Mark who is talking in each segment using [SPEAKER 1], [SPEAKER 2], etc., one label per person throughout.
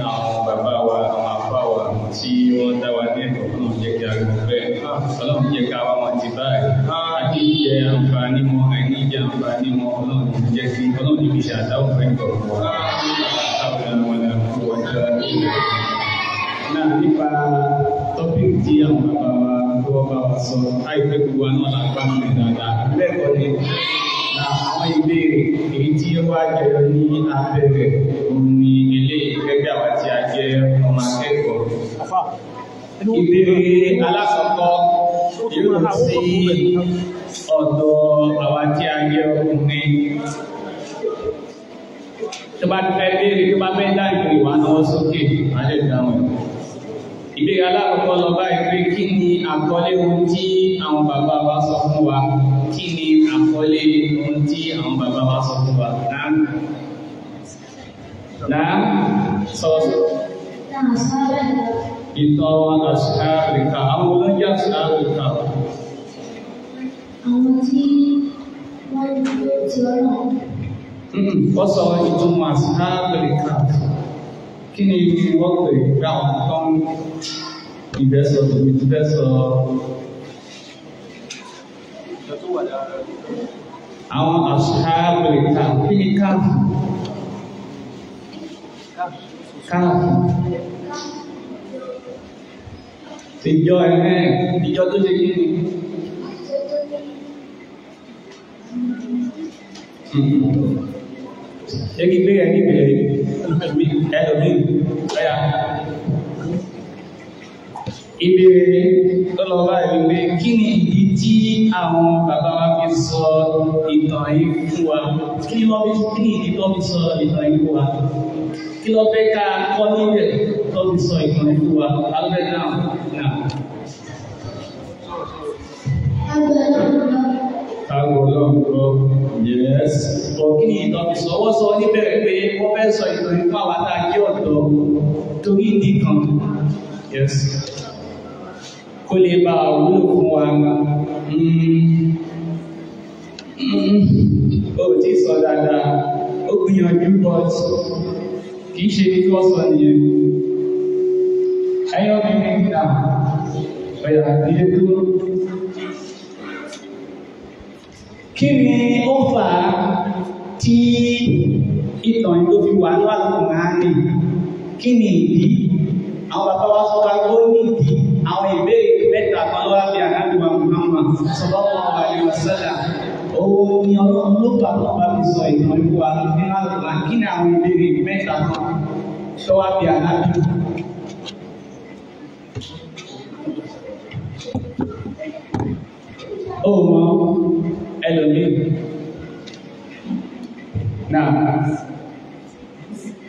[SPEAKER 1] Àwọn bàbá wa, àwọn àfá wa tí wọ́n dá wa ní ẹ̀kọ́, Ọlọ́run jẹ́ kí a gbọ́ pẹ́, Ọlọ́run jẹ́ ká wá wọn ti báyìí. Àti jẹ àǹfààní wọn, àìní jẹ àǹfààní wọn, Ọlọ́run jẹ́ kí Ọlọ́run níbi ṣe àdáwò fẹ́ kọ̀ọ̀kan wa. Náà nípa topic tí àwọn bàbá wa tó wọ́n bá wa sọ, àìpẹ́ gbogbo wa náà la gbádùn rẹ̀ dáadáa. Bẹ́ẹ̀ ni, àwọn ìbéèrè èyí tí ó wá jẹyọ ní abẹ́rẹ́ òun ni eléyìí gẹ́gẹ́ àwa tí a jẹ́ ọmọ akẹ́kọ̀ọ́. Ìbéèrè alákọ̀ọ́kọ́ yóò sí ọ̀dọ̀ àwa tí a jẹ́ ọkùnrin. Tó bá fẹ́ béèrè, tó bá fẹ́ dá ìbéèrè wa náà sókè, má lè dáhùn ẹ̀. Ìbéèrè alákọ̀ọ́kọ́ lọ báyìí pé kí ni àkọlé ohun tí àwọn bàbá wa sọ fún wa? Kí ni àkọlé ohun tí àwọn bàbá wa sọ fún wa? Náà náà sọ̀rọ̀. Ìtàn àṣàríkà, àwọn olóńjẹ́ àṣàríkà.
[SPEAKER 2] Àwọn tí wọ́n dúró ti Ọlọ́run.
[SPEAKER 1] Wọ́n sọ ìtumọ̀ àṣàríkà. Kí ni wọ́n pè pé àwọn tó ń ìbẹ́sọ̀ tòbí ti fẹ́ sọ? Àwọn àṣàríkà, kí ni káàfù? Káàfù. Ìjọ ẹ̀hẹ́n, ìjọ tó ṣe kí ni? Ṣé kí gbé ẹ̀ níbẹ̀rẹ̀ ẹlòmíì? Ọ̀yà. Ìbéèrè tó lọ báyìí wípé kí ni ìdí tí àwọn bàbá wa fi sọ ìtàn yìí fún wa? Kí ni ìdí tó fi sọ ìtàn yìí fún wa? Kí ló fẹ́ ká kọ́ níbẹ̀ tó fi sọ ìtàn yìí fún wa? Alẹ́ náà náà. Kágbọ́ Ọlọ́run gbọ́, yes. Ọ̀ kí ni ìtàn fi sọ? Wọ́n sọ níbẹ̀rẹ̀ pé wọ́n fẹ́ sọ ìtàn yìí fún àwa tá a jẹ́ ọ̀dọ́ torí ìdí kan. Yes. Kó lè bá a wúlò fún wa. Ó tí sọ dáadáa, ó gbìyànjú but kìí ṣe tí wọ́n sọ nìyẹn. Ẹ̀yin obìnrin náà, ọ̀yà ìdílé dúró. Kí ni ó fà á tí ìtàn tó fi wà ní Àlùkùránì? Kí ni ìdí? Àwọn bàbá wa sọ wá ó ní ìdí. Àwọn ìbéèrè mẹ́ta kan ló wá bí Ànábì wa Muhammad sallallahu alaihi wasallam. Òun ni Ọlọ́run ló fà tó bá fi sọ ìtàn ikú wa nínú Àlùkùránì. Kí ni àwọn ìbéèrè mẹ́ta kan tó wá bí Ànábì? Ó mọ ẹlòmíì. Náà.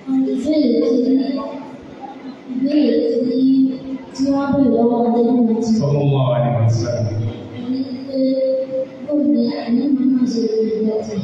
[SPEAKER 2] Àwọn ìbéèrè tí wọ́n bèèrè lọ́wọ́ ọdún tí
[SPEAKER 1] Sallallahu alaihi wasallam.
[SPEAKER 2] Ní pé bóun ni àní màmá ṣe lè gbọ́ ti.